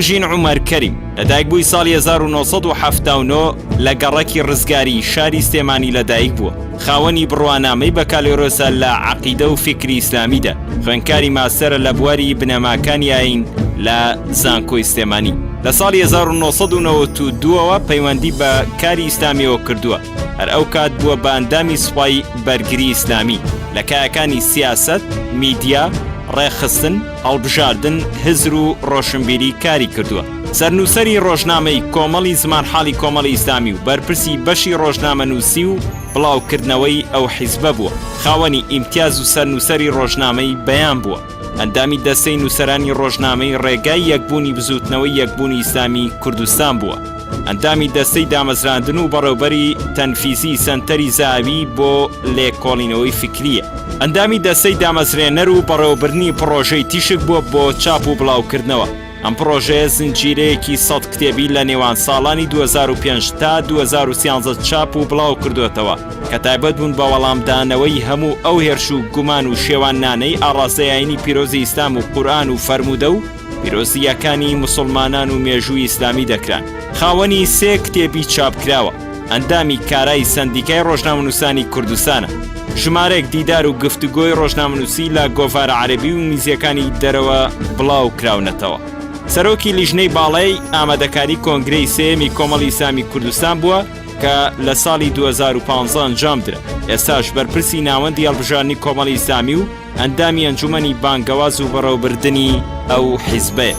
هاوژین عومەر کەریم لەدایکبووی ساڵی 1970 لە گەڕەکی ڕزگاری شاری سلێمانی لەدایک بووە خاوەنی بڕوانامەی بەکالۆرۆسە لە عەقیدە و فیکری ئیسلامیدا خوێندکاری ماستەرە لە بواری بنەماکانی ئایین لە زانکۆی سلێمانی لە ساڵی 1992ەوە پەیوەندی بە کاری ئیسلامیەوە کردووە هەر ئەو کات بووە بە ئەندامی سوپای بەرگری ئیسلامی لە کایەکانی سیاسەت، میدیا، ڕێکخستن، هەڵبژاردن، هزر و ڕۆشنبیری کاری کردووە. سەرنووسەری ڕۆژنامەی کۆمەڵی زمانحاڵی کۆمەڵی ئیسلامی و بەرپرسی بەشی ڕۆژنامەنووسی و بڵاوکردنەوەی ئەو حیزبە بووە. خاوەنی ئیمتیاز و سەرنووسەری ڕۆژنامەی بەیان بووە. ئەندامی دەستەی نووسەرانی ڕۆژنامەی ڕێگای یەکبوونی بزووتنەوەی یەکبوونی ئیسلامی کوردستان بووە. ئەندامی دەستەی دامەزراندن و بەڕێوبەری تەنفیزی سەنتەری زاوی بۆ لێکۆڵینەوەی فیکرییە. ئەندامی دەستەی دامەزرێنەر و بەڕێوەبردنی پڕۆژەی تیشک بووە بۆ چاپ و بڵاوکردنەوە. ئەم پڕۆژەیە زنجیرەیەکی سەد کتێبی لە نێوان ساڵانی 2005 تا 2013 چاپ و بڵاو کردۆتەوە کە تایبەت بوون بە وەڵامدانەوەی هەموو ئەو هێرش و گومان و شێواننانەی ئاڕاستەی ئاینی پیرۆزی ئیسلام و قورئان و فەرموودە و پیرۆزییەکانی موسڵمانان و مێژووی ئیسلامی دەکران. خاوەنی سێ کتێبی چاپکراوە. ئەندامی کارای سەندیکای ڕۆژنامەنووسانی کوردستانە. ژمارەیەک دیدار و گفتوگۆی ڕۆژنامەنووسی لە گۆڤارە عەرەبی و ئینگلیزییەکانی دەرەوە بڵاو کراونەتەوە. سەرۆکی لیژنەی باڵای ئامادەکاری کۆنگرەی سێیەمی کۆمەڵی ئیسلامی کوردستان بووە کە لە ساڵی 2015 ئەنجام درا. ئێستاش بەرپرسی ناوەندی هەڵبژاردنی کۆمەڵی ئیسلامی و ئەندامی ئەنجومەنی بانگەواز و بەڕێوەبردنی ئەو حیزبەیە.